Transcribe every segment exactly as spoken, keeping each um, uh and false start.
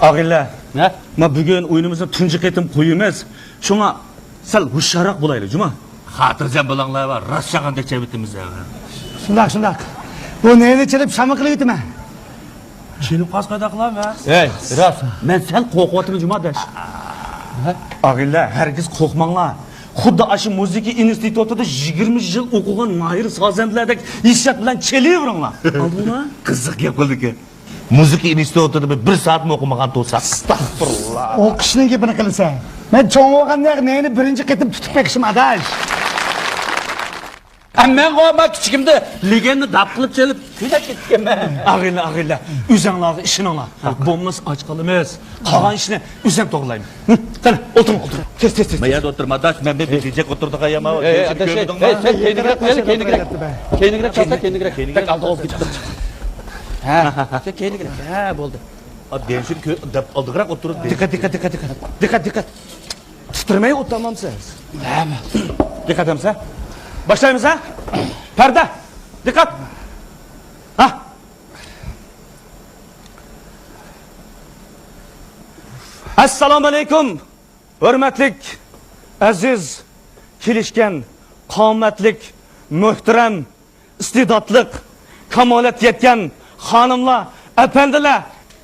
ئاغىنىلەر، ھە؟ ما بۈگۈن ئويۇنىمىزنى تۇنجى قېتىم قويىمىز. شۇڭا سەل ھوشيارراق بولايلى، جۇما. خاتىرجەم بولۇڭلار، راست چاغاندەك چېۋىتىمىز. شۇنداق، شۇنداق. بۇ نېنى چېلىپ شاما قىلىۋېتىمەن. چېلىپ قالسا قانداق قىلامەن؟ ھەي، راست. مەن سەل قورقۇۋاتىمەن، جۇما ئاداش. ئاغىنىلەر، ھەرگىز قورقماڭلار. خۇددى ئاشۇ مۇزىكا ئىنستىتۇتىدا يىگىرمە يىل ئوقۇغان ماھىر سازەندىلەردەك ھېسسىيات بىلەن چېلىۋېرىڭلار. ئاڭلىدىڭلار؟ قىزىق گەپ قىلدىكەن. مۇزىكا ئىنستىتۇتىدا بىر، بىر سائەتمۇ ئوقۇمىغان تۇرساق. ئەستەغپۇرۇللا. ئوقۇشنىڭ گېپىنى قىلىسەن. مەن چوڭ بولغاندا نېنى بىرىنچى قېتىم تۇتۇپ بېقىشىم، ئاداش. ئەمما مەن كىچىكىمدە لېگەننى داپ قىلىپ چېلىپ كۆيدەپ كېتىپتىمەن. ئاغىنىلەر، ئاغىنىلەر، ئۆزەڭلارغا ئىشىنىڭلار. بولمىسا ئاچ قالىمىز. قالغان ئىشنى ئۆزۈم توغرىلايمەن. قېنى، ئولتۇرۇڭ، ئولتۇرۇڭ. تېز، تېز، تېز. ما يەردە ئولتۇرما، ئاداش، مەن بىر بىر جىق ئولتۇردۇق، ئاياما. ئەي، ئاداش، ئەي، كەينىگرەك، كەينىگرەك، كەينىگرەك. كەينىگرەك چالسا، كەينىگرەك. بەك ئالدىغا ئولتۇردۇق. ھە، سەن كەينىگرەك. ھە، بولدى. دېيىشىم، دەپ ئالدىغىراق ئولتۇرۇپ. دىققەت، دىققەت، دىققەت، دىققەت. دىققەت، دىققەت. تىترىمەي ئولتۇرمامسىز؟ دىققەت ئەمسە. باشلايمىز، ھە؟ پەردە، دىققەت. ھە. ئەسسالامۇ ئەلەيكۇم، ھۆرمەتلىك، ئەزىز، كېلىشكەن، قامەتلىك، مۆھتەرەم، ئىستېداتلىق، كامالەتكە يەتكەن خانىملار، ئەپەندىلەر،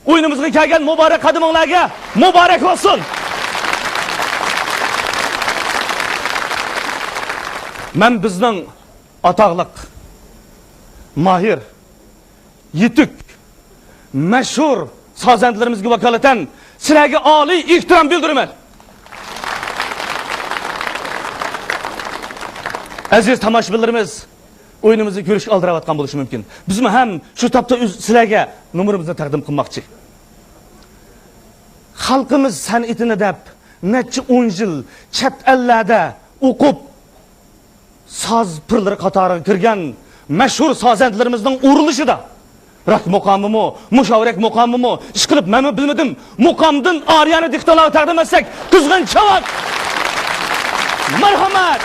ئويۇنىمىزغا كەلگەن مۇبارەك قەدىمىڭلارغا مۇبارەك بولسۇن! مەن بىزنىڭ ئاتاقلىق، ماھىر، يېتۈك، مەشھۇر سازەندىلىرىمىزگە ۋاكالىتەن سىلەرگە ئالىي ئېھتىرام بىلدۈرىمەن. ئەزىز تاماشىبىنلىرىمىز، ئويۇنىمىزنى كۆرۈشكە ئالدىراۋاتقان بولۇشى مۇمكىن. بىزمۇ ھەم شۇ تاپتا ئۆز-، سىلەرگە نومۇرىمىزنى تەقدىم قىلماقچى. خەلقىمىز سەنئىتىنى دەپ نەچچە ئون يىل چەت ئەللەردە ئوقۇپ، ساز پىرلىرى قاتارىغا كىرگەن مەشھۇر سازەندىلىرىمىزنىڭ ئورۇنلىشىدا راك مۇقامىمۇ، مۇشاۋىرەك مۇقامىمۇ، ئىشقىلىپ مەنمۇ بىلمىدىم، مۇقامدىن ئارىيانى دىقتانلارغا تەقدىم ئەتسەك، قىزغىن چاۋاك! مەرھەمەت!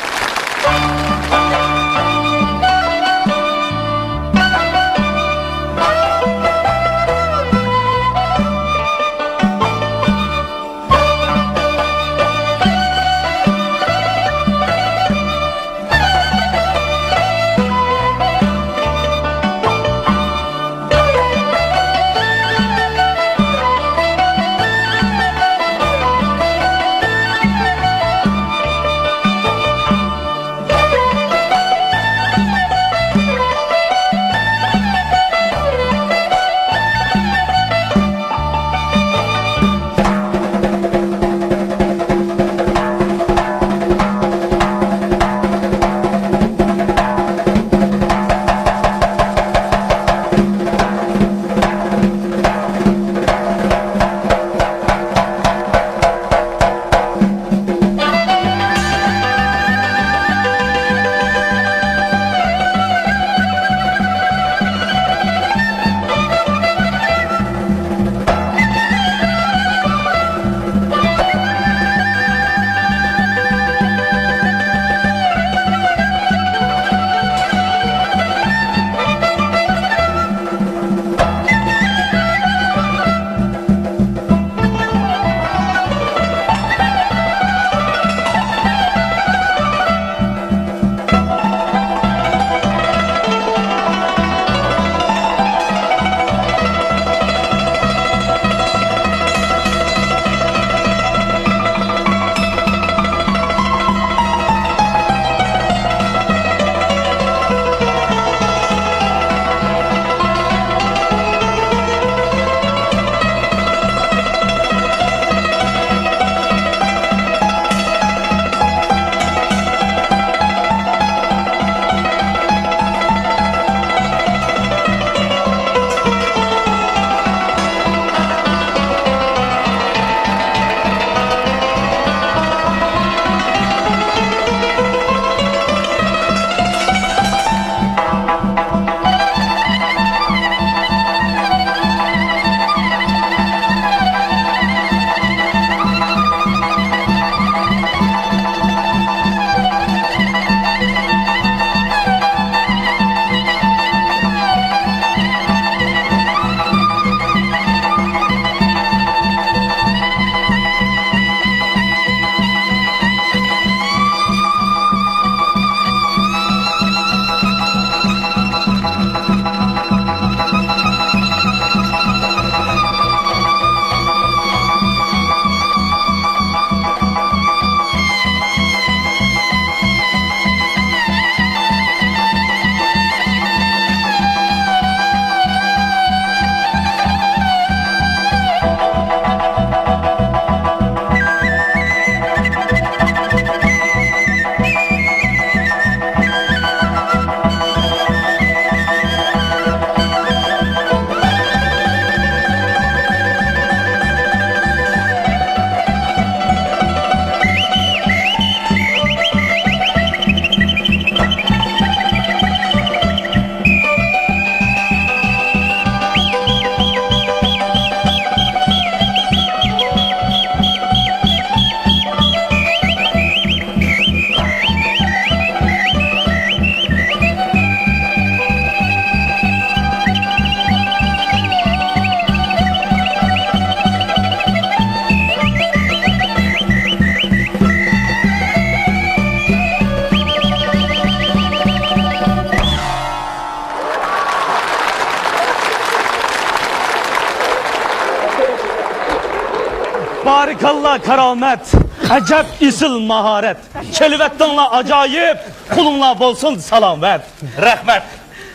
بارىكاللا، كارامەت! ئەجەب ئېسىل ماھارەت! كېلىۋەتتىڭلار ئاجايىپ، قولۇڭلار بولسۇن سالامەت! رەھمەت!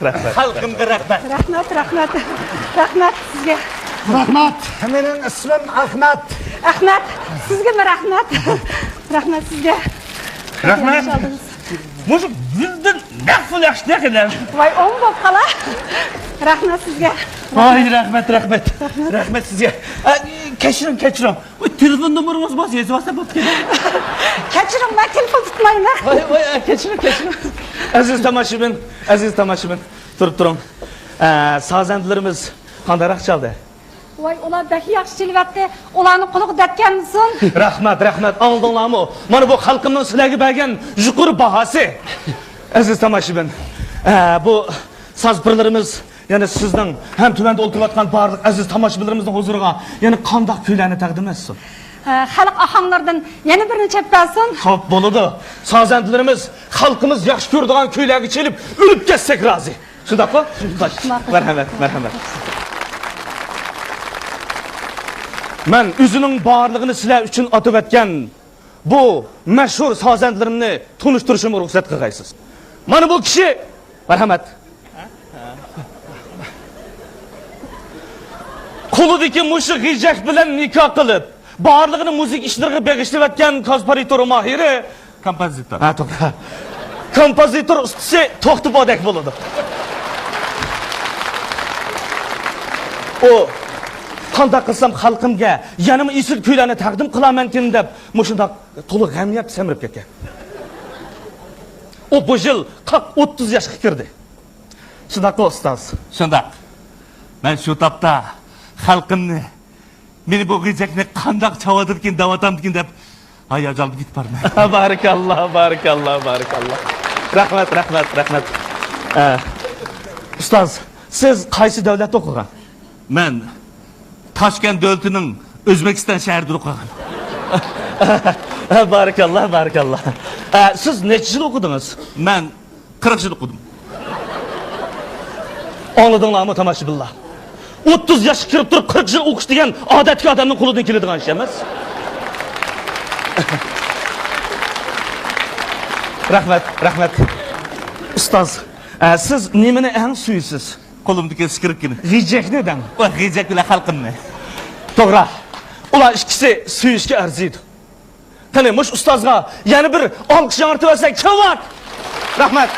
رەھمەت! خەلقىمگە رەھمەت! رەھمەت، رەھمەت! رەھمەت سىزگە! رەھمەت! مېنىڭ ئىسمىم ئەخمەت! ئەخمەت، سىزگىمۇ رەھمەت! رەھمەت سىزگە! رەھمەت! مۇشۇ بىزدىن نەق پۇل ياخشى نەق ئىدى. ۋاي، ئوڭ بولۇپ قالا. رەھمەت سىزگە. ۋاي، رەھمەت، رەھمەت. رەھمەت سىزگە. ئە، كەچۈرۈڭ، كەچۈرۈڭ. ۋاي، تېلېفون نومۇرىڭىز بولسا يېزىۋالسام بولىدىكەن. كەچۈرۈڭ، مەن تېلېفون تۇتمايمەن. ۋاي، ۋاي، ئە، كەچۈرۈڭ، كەچۈرۈڭ. ئەزىز تاماشىبىن، ئەزىز تاماشىبىن، تۇرۇپ تۇرۇڭ. ئە، سازەندىلىرىمىز قانداقراق چالدى؟ ۋاي، ئۇلار بەك ياخشى چېلىۋەتتى. ئۇلارنىڭ قولىغا دەرد كەلمىسۇن. رەھمەت، رەھمەت. ئاڭلىدىڭلارمۇ؟ مانا بۇ خەلقىمنىڭ سىلەرگە بەرگەن يۇقىرى باھاسى. ئەزىز تاماشىبىن، ئە، بۇ ساز پىرلىرىمىز يەنە سىزنىڭ ھەم تۆۋەندە ئولتۇرۇۋاتقان بارلىق ئەزىز تاماشىبىنلىرىمىزنىڭ ھۇزۇرىغا يەنە قانداق كۈيلەرنى تەقدىم ئەتسۇن؟ ئە، خەلق ئاھاڭلىرىدىن يەنە بىرنى چېلىپ بەرسۇن. خوپ، بولىدۇ. سازەندىلىرىمىز خەلقىمىز ياخشى كۆرىدىغان كۈيلەرگە چېلىپ ئۆلۈپ كەتسەك رازى. شۇنداققۇ؟ مەرھەمەت، مەرھەمەت. مەن ئۆزىنىڭ بارلىقىنى سىلەر ئۈچۈن ئاتىۋەتكەن بۇ مەشھۇر سازەندىلىرىمنى تونۇشتۇرۇشۇمغا رۇخسەت قىلغايسىز. مانا بۇ كىشى، مەرھەمەت. قولىدىكى مۇشۇ غىجەك بىلەن نىكاھ قىلىپ، بارلىقىنى مۇزىكا ئىشلىرىغا بېغىشلىۋەتكەن كومپوزىتور ماھىرى. كومپوزىتور. ھە، توغرا. كومپوزىتور ئۇستىسى توختى بودەك بولىدۇ. ئۇ، قانداق قىلسام خەلقىمگە يەنىمۇ ئېسىل كۈيلەرنى تەقدىم قىلارمەنكىن دەپ، مۇشۇنداق تولا غەم يەپ سەمرىپ كەتكەن. ئۇ بۇ يىل قاق ئوتتۇز ياشقا كىردى. شۇنداققۇ، ئۇستاز؟ شۇنداق. مەن شۇ تاپتا خەلقىمنى، مېنى بۇ غىجەكنى قانداق چاۋادىكىن، دەۋاتامدىكىن دەپ ھاياجانلىنىپ كېتىپ بارىمەن. بارىكاللا، بارىكاللا، بارىكاللا. رەھمەت، رەھمەت، رەھمەت. ئە، ئۇستاز، سىز قايسى دۆلەتتە ئوقۇغان؟ مەن تاشكەنت دۆلىتىنىڭ ئۆزبېكىستان شەھىرىدە ئوقۇغان. بارىكاللا، بارىكاللا. ئە، سىز نەچچە يىل ئوقۇدىڭىز؟ مەن قىرىق يىل ئوقۇدۇم. ئاڭلىدىڭلارمۇ، تاماشىبىنلار؟ ئوتتۇز ياشقا كىرىپ تۇرۇپ، قىرىق يىل ئوقۇش دېگەن ئادەتتىكى ئادەمنىڭ قولىدىن كېلىدىغان ئىش ئەمەس. رەھمەت، رەھمەت. ئۇستاز، ئە، سىز نېمىنى ئەڭ سۆيىسىز؟ قولۇمدىكى سىكىركىنى. غىجەكنى دەڭ. ۋە غىجەك بىلەن خەلقىمنى. توغرا. ئۇلار ئىككىسى سۆيۈشكە ئەرزىيدۇ. قېنى، مۇشۇ ئۇستازغا يەنە بىر ئالقىش ياڭرىتىۋەرسەك، كىم بار؟ رەھمەت.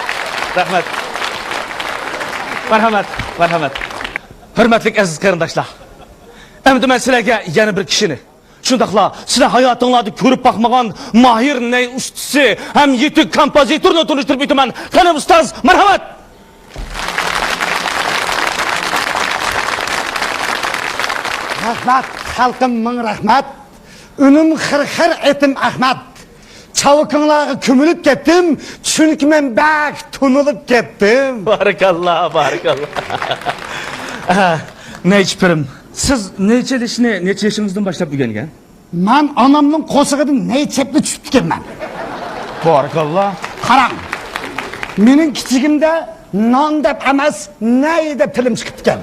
رەھمەت. مەرھەمەت. مەرھەمەت. ھۆرمەتلىك ئەزىز قېرىنداشلار. ئەمدى مەن سىلەرگە يەنە بىر كىشىنى، شۇنداقلا سىلەر ھاياتىڭلاردا كۆرۈپ باقمىغان ماھىر نەي ئۇستىسى ھەم يېتىك كومپوزىتورنى تونۇشتۇرۇپ ئۆتىمەن. قېنى، ئۇستاز، مەرھەمەت! رەھمەت، خەلقىم مىڭ رەھمەت. ئۈنۈم خىر-خىر، ئېتىم ئەخمەت. چاۋىكىڭلارغا كۆمۈلۈپ كەتتىم، چۈنكى مەن بەك تونۇلۇپ كەتتىم. بارىكاللا، بارىكاللا. ئە، نەيچە پىرىم، سىز نەي چېلىشنى نەچچە يېشىڭىزدىن باشلاپ ئۆگەنگەن؟ مەن ئانامنىڭ قورسىقىدا نەي چېپىپ چۈشۈپتىكەنمەن. بارىكاللا. قاراڭ، مېنىڭ كىچىكىمدە نان دەپ ئەمەس، نەي دەپ تىلىم چىقىپتىكەن.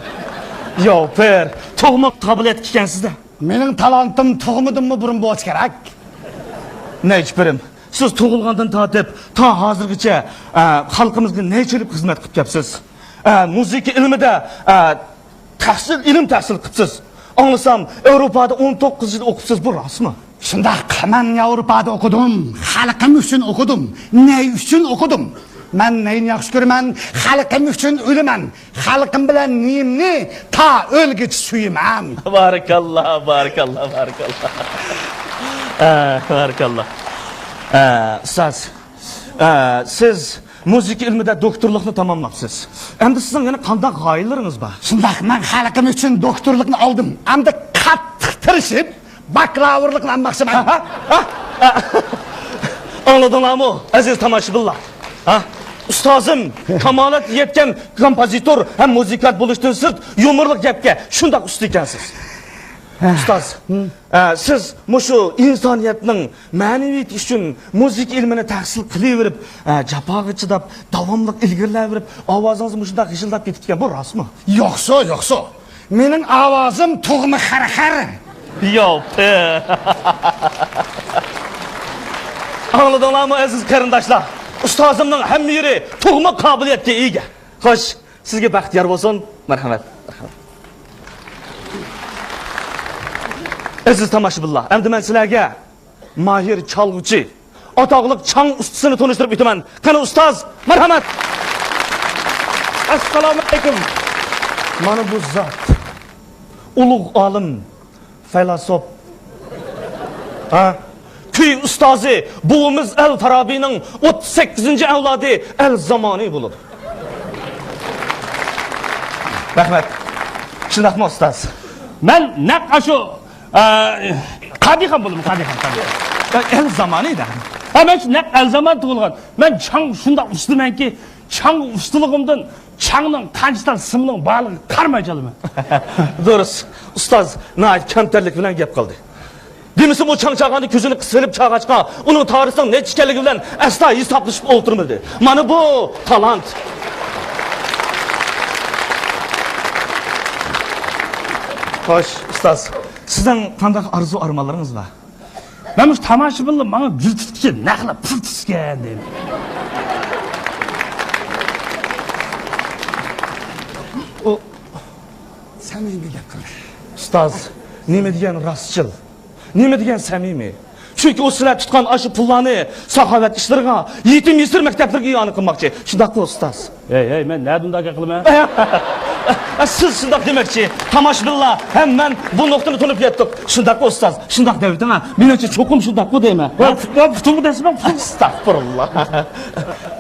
ياۋ، پىر، تۇغما قابىلىيەتلىك ئىكەنسىز-دە. مېنىڭ تالانتىم تۇغمىدىنمۇ بۇرۇن بولسا كېرەك. نەيچە پىرىم، سىز تۇغۇلغاندىن تارتىپ تا ھازىرغىچە، ئە، خەلقىمىزگە نەي چېلىپ خىزمەت قىلىپ كەپسىز. ئە، مۇزىكا ئىلمىدا، ئە، تەھسىل، ئىلىم تەھسىل قىپسىز. ئاڭلىسام، ئاۋروپادا ئون توققۇز يىل ئوقۇپسىز، بۇ راستمۇ؟ شۇنداق، مەن ياۋروپادا ئوقۇدۇم، خەلقىم ئۈچۈن ئوقۇدۇم، نەي ئۈچۈن ئوقۇدۇم. مەن نەينى ياخشى كۆرىمەن، خەلقىم ئۈچۈن ئۆلىمەن. خەلقىم بىلەن نېيىمنى تا ئۆلگۈچە سۆيىمەن. بارىكاللا، بارىكاللا، بارىكاللا. ئە، بارىكاللا. ئە، ئۇستاز، ئە، سىز مۇزىكا ئىلمىدە دوكتورلۇقنى تاماملاپسىز. ئەمدى سىزنىڭ يەنە قانداق غايىلىرىڭىز بار؟ شۇنداق، مەن خەلقىم ئۈچۈن دوكتورلۇقنى ئالدىم. ئەمدى قاتتىق تىرىشىپ، باكلاۋۇرلۇقنى ئالماقچىمەن. ھە؟ ھە؟ ھە؟ ئاڭلىدىڭلارمۇ، ئەزىز تاماشىبىنلار؟ ھە؟ ئۇستازىم كامالەتكە يەتكەن كومپوزىتور ھەم مۇزىكانت بولۇشتىن سىرت، يۇمۇرلۇق گەپكە شۇنداق ئۇستا ئىكەنسىز. ئۇستاز، ئە، سىز مۇشۇ ئىنسانىيەتنىڭ مەنىۋىيىتى ئۈچۈن مۇزىكا ئىلمىنى تەھسىل قىلىۋېرىپ، ئە، جاپاغا چىداپ، داۋاملىق ئىلگىرىلەۋېرىپ، ئاۋازىڭىز مۇشۇنداق غىژىلداپ كېتىپتىكەن، بۇ راستمۇ؟ يوقسۇ، يوقسۇ. مېنىڭ ئاۋازىم تۇغما خەرخەر. ياۋ، پى. ئاڭلىدىڭلارمۇ، ئەزىز قېرىنداشلار؟ ئۇستازىمنىڭ ھەممە يېرى تۇغما قابىلىيەتكە ئىگە. خوش، سىزگە بەخت يار بولسۇن. مەرھەمەت. مەرھەمەت. ئەزىز تاماشىبىنلار، ئەمدى مەن سىلەرگە ماھىر چالغۇچى، ئاتاقلىق چاڭ ئۇستىسىنى تونۇشتۇرۇپ ئۆتىمەن. قېنى، ئۇستاز، مەرھەمەت! ئەسسالامۇ ئەلەيكۇم! مانا بۇ زات، ئۇلۇغ ئالىم، فەيلاسوپ. ھە؟ كۈي ئۇستازى، بوۋىمىز ئەل فارابىنىڭ ئوتتۇز سەككىزىنچى ئەۋلادى ئەل زامانى بولىدۇ. رەھمەت. شۇنداقمۇ، ئۇستاز؟ مەن نەق ئاشۇ، ئە، قادىخان بولىمەن، قادىخان، قادىخان. ئەل زامانى دە. ھە، مەن شۇ نەق ئەل زامان تۇغۇلغان. مەن چاڭ شۇنداق ئۇستىمەنكى، چاڭ ئۇستىلىقىمدىن چاڭنىڭ قانچە تال سىمنىڭ بارلىقىغا قارىماي چالىمەن. دۇرۇس، ئۇستاز ناھايىتى كەمتەرلىك بىلەن گەپ قىلدى. دېمىسىمۇ، چاڭ چاغاندا كۆزىنى قىسىۋېلىپ چاغاچقا، ئۇنىڭ تارىخنىڭ نەچچە ئىكەنلىكى بىلەن ئەسلا ھېسابلىشىپ ئولتۇرمىدى. مانا بۇ تالانت. خوش، ئۇستاز، سىزنىڭ قانداق ئارزۇ-ئارمانلىرىڭىز بار؟ مەن مۇشۇ تاماشىبىنلار ماڭا گۈل تۇتقۇچى نەقلا پۇل تۇتسىكەن دەيمەن. ئۇ سەمىمىي گەپ قىلدى. ئۇستاز، نېمە دېگەن راستچىل، نېمە دېگەن سەمىمىي. چۈنكى ئۇ سىلەر تۇتقان ئاشۇ پۇللارنى ساخاۋەت ئىشلىرىغا، يېتىم يېسىر مەكتەپلىرىگە ئىئانە قىلماقچى. شۇنداققۇ، ئۇستاز؟ ھەي، ھەي، مەن نەدە ئۇنداق گەپ قىلىمەن؟ ئە، سىز شۇنداق دېمەكچى. تاماشىبىنلار ھەم مەن بۇ نۇقتىنى تونۇپ يەتتۇق. شۇنداققۇ، ئۇستاز؟ شۇنداق دەۋېتىڭ ھە. مېنىڭچە چوقۇم شۇنداققۇ دەيمەن. ۋە پۇتۇڭغا دەسمە. ئەستەغپۇرۇللا.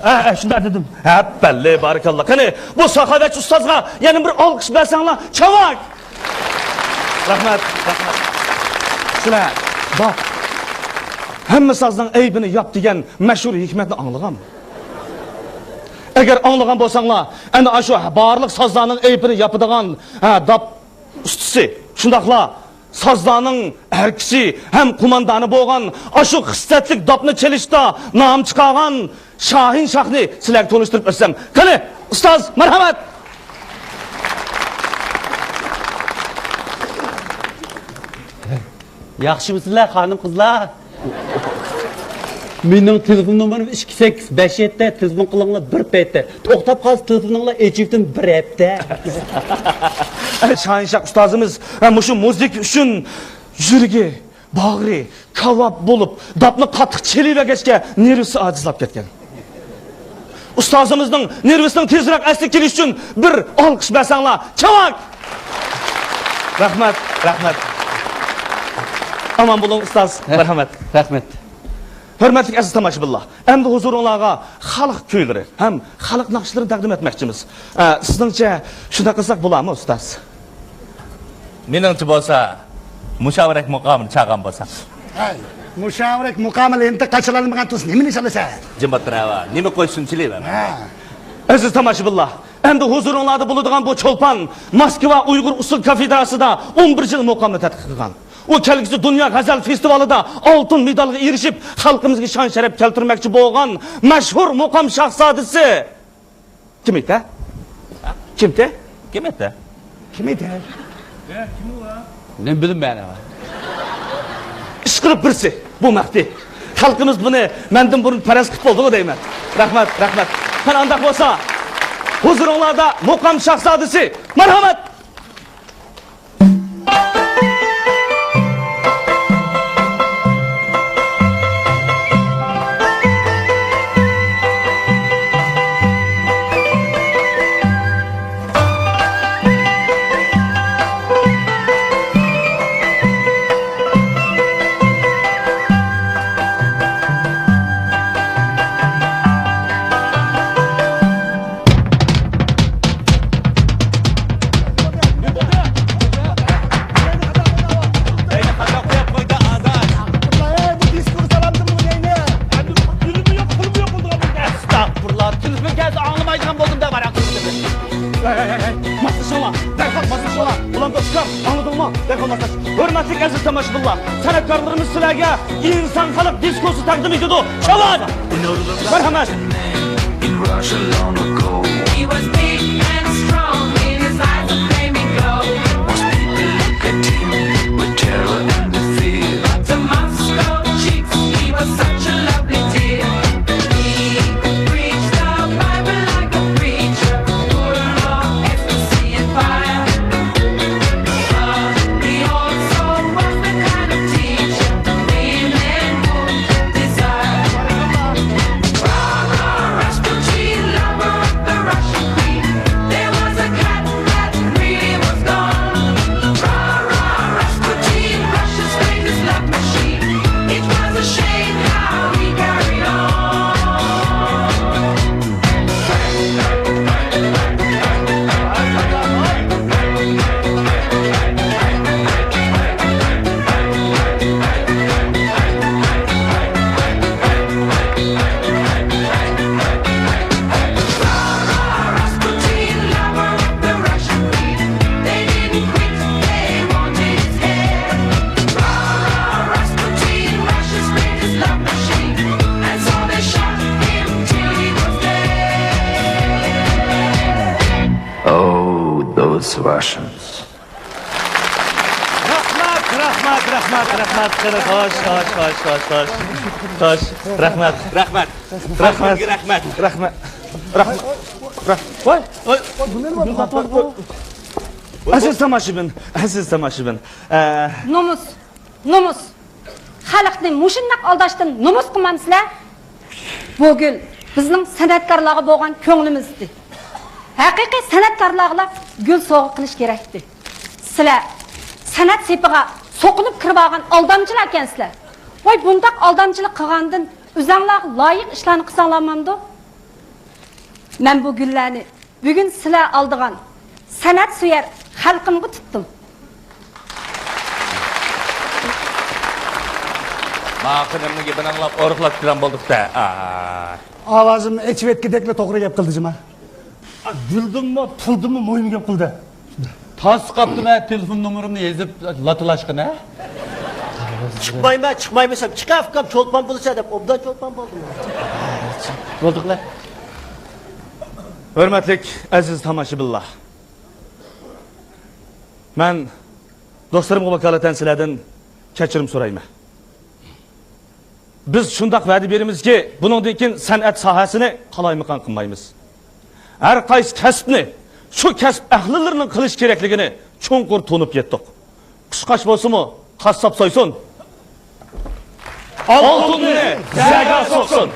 ھە، ھە، شۇنداق دېدىم. ھە، بەللى، بارىكاللا. قېنى، بۇ ساخاۋەتچى ئۇستازغا يەنە بىر ئالقىش بەرسەڭلار، چاۋاك! رەھمەت، رەھمەت. سىلەر، باق، ھەممە سازنىڭ ئەيىبىنى ياپ دېگەن مەشھۇر ھېكمەتنى ئاڭلىغانمۇ؟ ئەگەر ئاڭلىغان بولساڭلار، ئەنە ئاشۇ بارلىق سازلارنىڭ ئەيىبىنى ياپىدىغان، ھە، داپ ئۇستىسى، شۇنداقلا سازلارنىڭ ئەركىسى ھەم قوماندانى بولغان ئاشۇ خىسلەتلىك داپنى چېلىشتا نام چىقارغان شاھىن شاھنى سىلەرگە تونۇشتۇرۇپ ئۆتسەم. قېنى، ئۇستاز، مەرھەمەت! ياخشىمۇسىلەر، خانىم-قىزلار؟ مېنىڭ تېلېفون نومۇرۇم ئىككى سەككىز بەش يەتتە، تېلېفون قىلىڭلار بىر پەيتتە. توختاپ قالسا تېلېفونۇڭلار ئېچىۋېتىم بىر ھەپتە. شاھىنشاھ ئۇستازىمىز، ھە، مۇشۇ مۇزىكا ئۈچۈن يۈرىكى، باغرى كاۋاپ بولۇپ، داپنى قاتتىق چېلىۋەرگەچكە، نېرۋىسى ئاجىزلاپ كەتكەن. ئۇستازىمىزنىڭ نېرۋىسىنىڭ تېزرەك ئەسلىگە كېلىشى ئۈچۈن بىر ئالقىش بەرسەڭلار، چاۋاك! رەھمەت، رەھمەت. ئامان بولۇڭ، ئۇستاز. ھە، مەرھەمەت. رەھمەت. ھۆرمەتلىك ئەزىز تاماشىبىنلار، ئەمدى ھۇزۇرۇڭلارغا خەلق كۈيلىرى ھەم خەلق ناخشىلىرىنى تەقدىم ئەتمەكچىمىز. ئە، سىزنىڭچە شۇنداق قىلساق بولارمۇ، ئۇستاز؟ مېنىڭچە بولسا، مۇشاۋىرەك مۇقامىنى چالغان بولساق. ھەي، مۇشاۋىرەك مۇقامى لېنتا قاچىلانمىغان تۇرسا نېمىنى چالىسەن؟ جىم ئولتۇر ھاۋا، نېمە قويسۇن چېلىۋەرمە. ھە. ئەزىز تاماشىبىنلار، ئەمدى ھۇزۇرۇڭلاردا بولىدىغان بۇ چولپان ماسكۋا ئۇيغۇر ئۇسسۇل كافېدراسىدا ئون بىر يىل مۇقامنى تەتقىق قىلغان. ئۇ كەلگۈسى دۇنيا غەزەل فېستىۋالىدا ئالتۇن مېدالغا ئېرىشىپ، خەلقىمىزگە شان-شەرەپ كەلتۈرمەكچى بولغان مەشھۇر مۇقام شاھزادىسى. كىم ئىدى؟ كىم ئىدى؟ كىم ئىدى؟ كىم ئىدى؟ نېمە بىلىمەن مەن. ئىشقىلىپ بىرسى، بۇ مەختى. خەلقىمىز بۇنى مەندىن بۇرۇن پەرەز قىلىپ بولدىغۇ دەيمەن. رەھمەت، رەھمەت. قېنى ئانداق بولسا، ھۇزۇرۇڭلاردا مۇقام شاھزادىسى. مەرھەمەت! ئەستەغپۇرۇللا، تېلېفون كەلسە ئاڭلىمايدىغان بولدۇم دە، ۋاراق. ھەي، ھەي، ھەي، ھەي، ماسلىشىڭلار، دەرھال ماسلىشىڭلار. غۇلام دوستۇم، ئاڭلىدىڭمۇ؟ دەرھال ماسلاش. ھۆرمەتلىك ئەزىز تاماشىبىنلار، سەنئەتكارلىرىمىز سىلەرگە ئىنسان خەلق دىسكوسى تەقدىم ئېتىدۇ. چاۋاك! مەرھەمەت! He was big and strong, in his eyes a flaming glow. Most people look at him with terror and رەھمەت، رەھمەت، رەھمەت، رەھمەت. قېنى، خوش، خوش، خوش، خوش، خوش. خوش، رەھمەت. رەھمەت. رەھمەت. رەھمەت. رەھمەت. رەھمەت. ۋاي، ۋاي. ئەزىز تاماشىبىن، ئەزىز تاماشىبىن. ئە، نومۇس، نومۇس. خەلقنى مۇشۇنداق ئالداشتىن نومۇس قىلمامسىلەر؟ بۇ گۈل بىزنىڭ سەنئەتكارلارغا بولغان كۆڭلىمىز ئىدى. ھەقىقىي سەنئەتكارلارغىلا گۈل سوۋغا قىلىش كېرەكتى. سىلەر سەنئەت سېپىغا سوقۇلۇپ كىرىۋالغان ئالدامچىلاركەنسىلەر. ۋاي، بۇنداق ئالدامچىلىق قىلغاندىن ئۆزەڭلارغا لايىق ئىشلارنى قىلساڭلارمامدۇ؟ مەن بۇ گۈللەرنى بۈگۈن سىلەر ئالىدىغان سەنئەت سۆيەر خەلقىمگە تۇتتۇم. ماقۇل، ئەمدى گېپىنى ئاڭلاپ ئورۇقلاپ كېتىدىغان بولدۇق-دە. ئاي. ئاۋازىمنى ئېچىۋەتكۈدەكلا توغرا گەپ قىلدى جۇما. گۈلدىنمۇ، پۇلدىنمۇ مۇھىم گەپ قىلدى. تاس قاپتىمە، تېلېفون نومۇرۇمنى يېزىپ لاتىلاشقىنە. چىقمايمەن، چىقمايمەن دېسەم، چىقە ئۇكام، چولپان بولىسەن دەپ، ئوبدان چولپان بولدۇم. بولدۇقلا. ھۆرمەتلىك ئەزىز تاماشىبىنلار، مەن دوستلىرىمغا ۋاكالىتەن سىلەردىن كەچۈرۈم سورايمەن. بىز شۇنداق ۋەدە بېرىمىزكى، بۇنىڭدىن كېيىن سەنئەت ساھەسىنى قالايمىقان قىلمايمىز. ھەر قايسى كەسىپنى شۇ كەسىپ ئەھلىلىرىنىڭ قىلىشى كېرەكلىكىنى چوڭقۇر تونۇپ يەتتۇق. قۇشقاچ بولسىمۇ، قاسساپ سويسۇن. ئالتۇننى زەگا سوقسۇن.